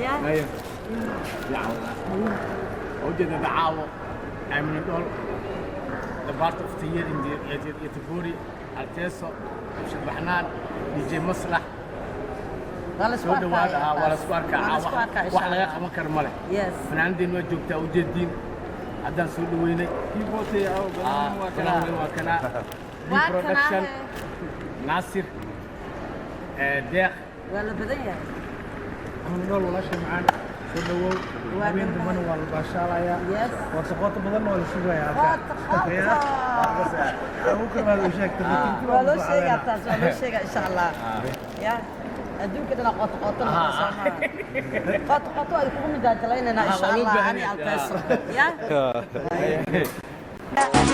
Ya. Haye. Ujeeda caawo Amina Dhool, the part of the year in the Göteborg, Alteso, Abshir Baxnaan, DJ Maslax. Waa la isku Soo dhawaada. arkaa. Waa la isku arkaa. Waa la isku arkaa, wax insha laga Allah. qaban karo male. Fanaanadeen waa joogtaa, ujeediin haddaan soo dhaweynay. Banaan waa kanaa. Waa Production. Kanaa. Naasir, Deeq. Waa la badan yahay. Nool walaashay macaan, soo dhawow. Waa Habeen dhowahay. dambana waa la baashaalayaa. Qoota qoota badan waa la sugayaa. Qoota qoota. Ugu kalmaad u sheegtay. Waa loo sheegaa taas, waa loo sheegaa, insha Allah. Ya, adduunka dhana qoota qoota noqda, soo maaha? Qoota qoota waa kugu midaajalaynayna, insha Waa loo Allah, baahan ani yahay. Alteeso ya.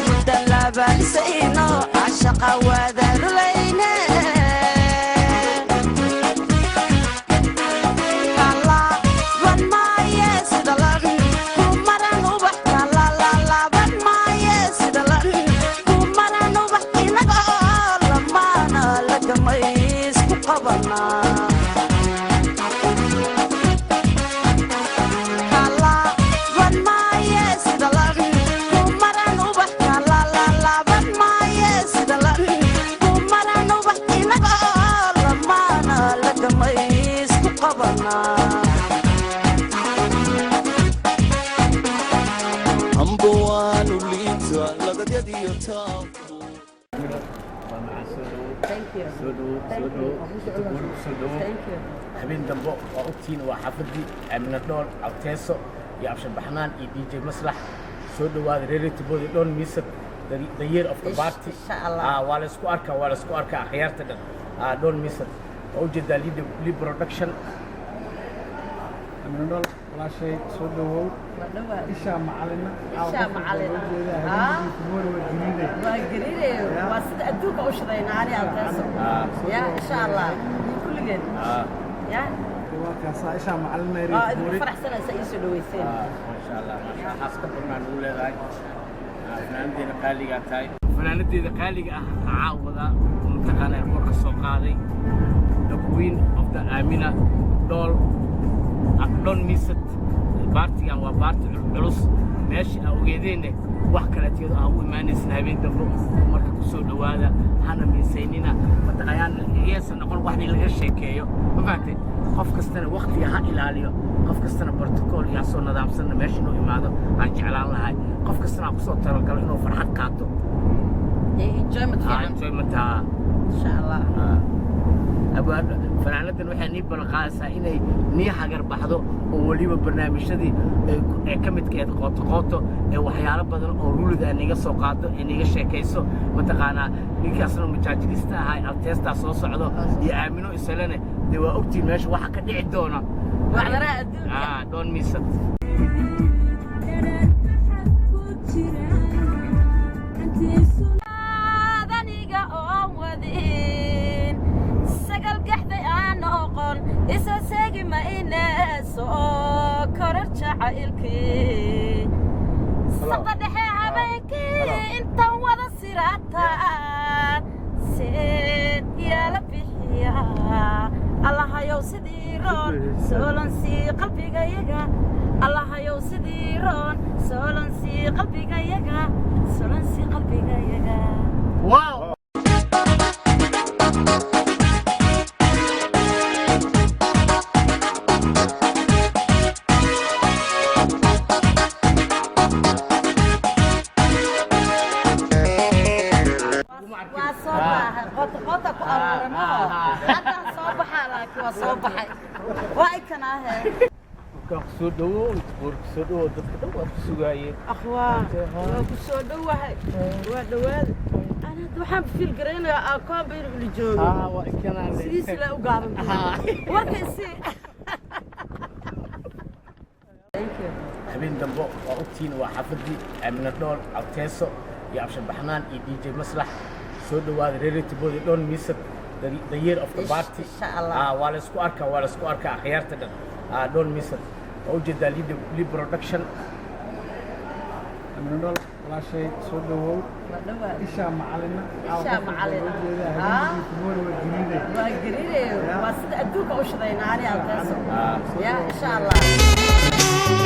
Mudalabaalisayno cashaqa wadalulayne kalaban maaye sidalan kumaran ubax kalalalaban maaye sidalan kumaran ubax inaga lamaana lagamaysku qabanaa kalaban maaye sidalan kumaran ubax kalalalaban maaye sidalan kumaran ubax inaga lamaana lagamaysku qabanaa. Amba waanu liita lagadyadiyo taabku. Waa macaan, soo dhawow. Thank you. Soo dhawow, soo dhawow, Göteborg, soo dhawow. Thank you. Habeen dambe waa ogtiin, waa xaafadii Amina Dhool, Alteeso iyo Abshir Baxnaan iyo DJ Maslax. Soo dhawaada reer Göteborg. Don't miss it, the year of the party. Insha Allah. Ah, waa la isku arkaa, waa la isku arkaa akhyaarta dhan. Ah, don't miss it. Waa ujeedaa Lee Production. Amina Dhool walaashay, soo dhawow. Waa dhawaad. Ishaa macalina. Ishaa macalina. Waa gariiday. Waa gariire, waa sida adduunka u shidayna ani Alteeso ya, insha Allah, iyo kulligeen ya. Waa kaasaa ishaa macalina. Waa idinku faraxsanaysa ii soo dhaweyseen. Maasha Allah, maasha Allah, xaas ka badnaa nagu leedahay. Fanaanadeeda qaaligaa tahay, fanaanadeeda qaaliga ah caawada mataqaana airportka soo qaaday, the queen of the Amina Dhool. Don't miss it. Partygan waa party culus, meesha aa ogeedeenne wax kaleetiyado aa u imaanaysan habeen dambe. Marka ku soo dhowaada, hana miisaynina, mataqayaan iyaysan noqon wax in laga sheekeeyo. Ma fahamtay? Qof kastana waqtiga ha ilaaliyo, qof kastana protocol iyo asoo nidaamsanna meesha inuu imaado aan jeclaan lahay. Qof kastana aan kusoo talagalo inuu farxad qaato. Iyo enjoyment fiican. Enjoyment. Insha Allah. Fanaanadan waxay nii ballan qaadaysaa inay nii hagar baxdo oo weliba barnaamijyadii ee ka midka eed qooto qooto ee waxyaalo badan oo rulida ay niga soo qaado, ee niga sheekayso. Mataqaanaa, ninkaasna majaajilista ahaa Alteestaa soo socdo iyo Aamino isalene. Dee waa ogtiin meesha waxa ka dhici doona. Wacdaraha adduunka. Ah, don't miss it. Ku jira aniga oon wadin sagal gaxday aan noqon isa seegi mayne soo korar jacaylkii saqda dhexe habeenkii intan wada siraataan seed yaala bixiya. Allahayow sidii roon soolansii qalbigayaga, Allahayow sidii roon soolansii qalbigayaga, soolansii qalbigayaga. Wow. Waa soo baahay, qota qota ku aruuray maho. Haddaan soo baxaa, laakiin waa soo baxay, waa ikanaahe. Markaan ku soo dhawo, boorka soo dhawo, dadka dhan waa ku sugaayeen. Akhwaa, waa ku soo dhowahay, waa dhowaada. Ana hadda waxaan feel garaynayaa akoonba inuu ila joogo. Waa ikanaa. Sidiisi la u gaaban warka isii. Thank you. Habeen dambe waa ogtiin, waa xaafadii Amina Dhool, Alteeso iyo Abshir Baxnaan iyo DJ Maslax. Soo dhawaada reer Göteborg. Don't miss it, the year of the party. Insha Allah. Ah, waa la isku arkaa, waa la isku arkaa akhyaarta dhan. Ah, don't miss it. Waa ujeedaa Lee Production. Amina Dhool, walaashay, soo dhawow. Waa dhawaa. Ishaa macalina. Ishaa macalina. Ah. Waa gariiday. Waa gariire, waa sida adduunka u shidayna ani Alteeso. Ya, insha Allah.